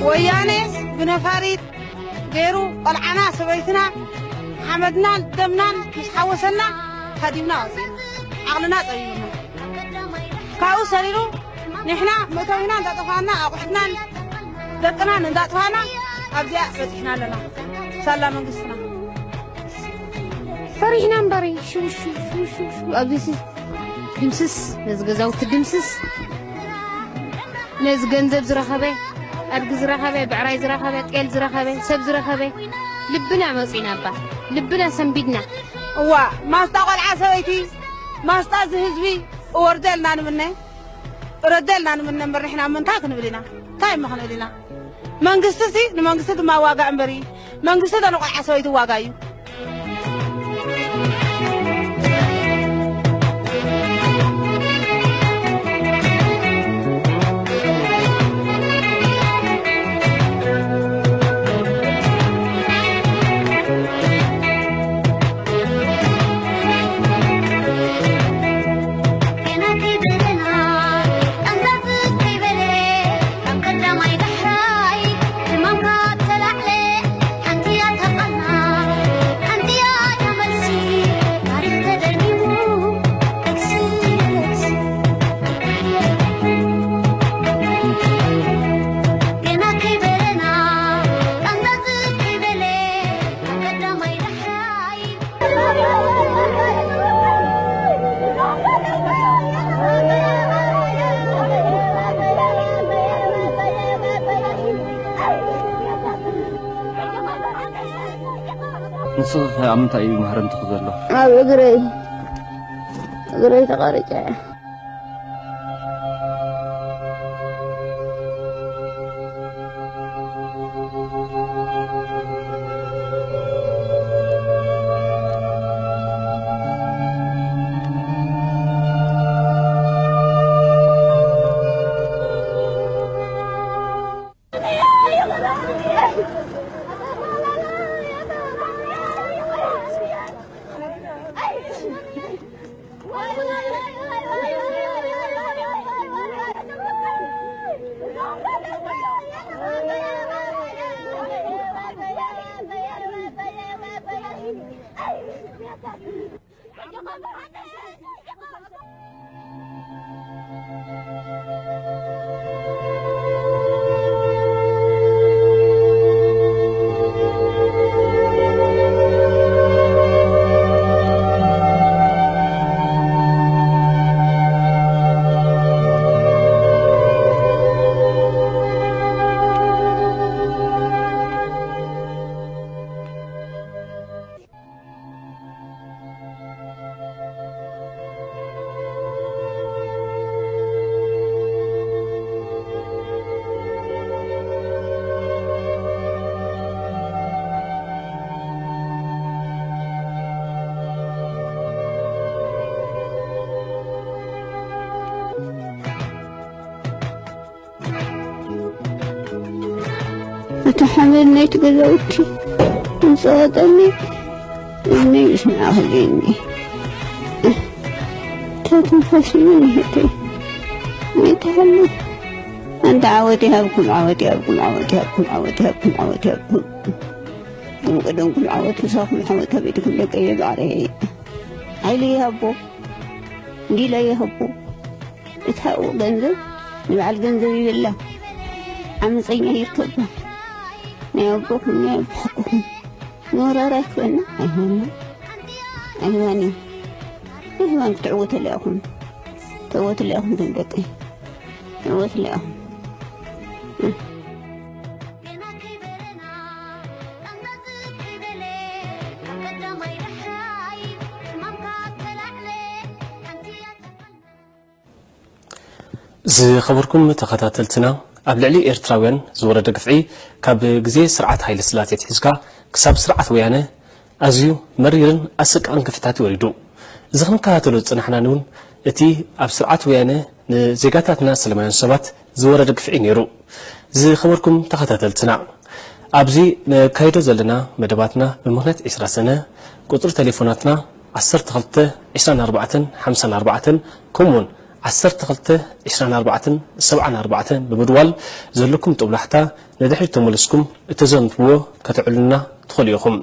ወያኔ ብነፋሪት ገይሩ ቆልዓና ሰበይትና ሓመድናን ደምናን ምስ ሓወሰና ሃዲምና ወፂና፣ ዓቕልና ፀቢቡና። ካብኡ ሰሪሩ ንሕና መእተዊና እንዳጠፋና ኣቑሑትናን ደቅናን እንዳጥፋና ኣብዚኣ በፂሕና ኣለና። ሳላ መንግስትና ፈሪሕና እምበሪ ሽው ሽው ሽው ሽው ሽው ኣብዚ ሲ ድምስስ፣ ነዚ ገዛውቲ ድምስስ፣ ነዚ ገንዘብ ዝረኸበ፣ ኣድጊ ዝረኸበ፣ ብዕራይ ዝረኸበ፣ ጤል ዝረኸበ፣ ሰብ ዝረኸበ፣ ልብና መፂና እባ፣ ልብና ሰንቢድና። እዋ፣ ማስጣ ቆልዓ ሰበይቲ፣ ማስጣ እዚ ህዝቢ እወርደልና ንምነ፣ እረደልና ንምነ እምበር ንሕና እሞ እንታይ ክንብል ኢና? እንታይ እሞ ክንብል ኢና? መንግስቲ ሲ ንመንግስቲ ድማ ዋጋ እምበሪ፣ መንግስቲ ዶ ንቆልዓ ሰበይቲ ዋጋ እዩ? ንስኺ ከ ኣብ ምንታይ እዩ ማህረምትኺ ዘሎ? ኣብ እግረይ፣ እግረይ ተቐሪጨ። እቲ ሓመድ ናይቲ ገዛውቲ እንፀወጠኒ እዝነይ ምስምዓ ክልእኒ። ተትንፈስ እውን ይህተይ ኣይተሃሉ። ኣንታ ዓወት ይሃብኩም፣ ዓወት ይሃብኩም፣ ዓወት ይሃብኩም፣ ዓወት ይሃብኩም፣ ዓወት ይሃብኩም። ቅድም ኩሉ ዓወት ምሳኹም፣ ዓወት ኣብ ቤትኩም ደቀየ ባዕረየ። ሓይሊ ይሃቦ፣ እንዲላ ይሃቦ። እታ ገንዘብ ንበዓል ገንዘብ ይብላ፣ ዓመፀኛ ይርከባ። ናይ ኣቦኹም ናይ ኣቦሓቅኹም ምውራር ኣይክበና ኣይሆንና ኣይዋን እዩ። ኣይዋን ክትዕወተሉ ኢኹም፣ ተዕወትሉ ኢኹም፣ ተንደቂ ዕወትሉ ኢኹም። ገና ከይበለና፣ ቀንዛ ዝቅ ይበለ፣ ካብ ቀዳማይ ዳሕራይ፣ ዝኸበርኩም ተኸታተልትና፣ ኣብ ልዕሊ ኤርትራውያን ዝወረደ ግፍዒ ካብ ግዜ ስርዓት ሃይለ ስላሴ ኣትሒዝካ ክሳብ ስርዓት ወያነ ኣዝዩ መሪርን ኣሰቃቕን ግፍዕታት እዩ ወሪዱ። እዚ ክንከታተሎ ዝጸናሕና እውን እቲ ኣብ ስርዓት ወያነ ንዜጋታትና ሰላማውያን ሰባት ዝወረደ ግፍዒ ነይሩ። ዝኸበርኩም ተኸታተልትና፣ ኣብዚ ነካይዶ ዘለና መደባትና ብምኽንያት ዕስራ ሰነ ቁጽሪ ቴሌፎናትና ዓሰርተ ክልተ ዕስራን ኣርባዕተን ሓምሳን ኣርባዕተን ከምኡውን ዓሰርተ ክልተ ዕስራን ኣርባዕተን ሰብዓን ኣርባዕተን ብምድዋል ዘለኩም ጦብላሕታ ንድሕሪት ተመሊስኩም እተዘንትዎ ከተዕሉና ትኽእሉ ኢኹም።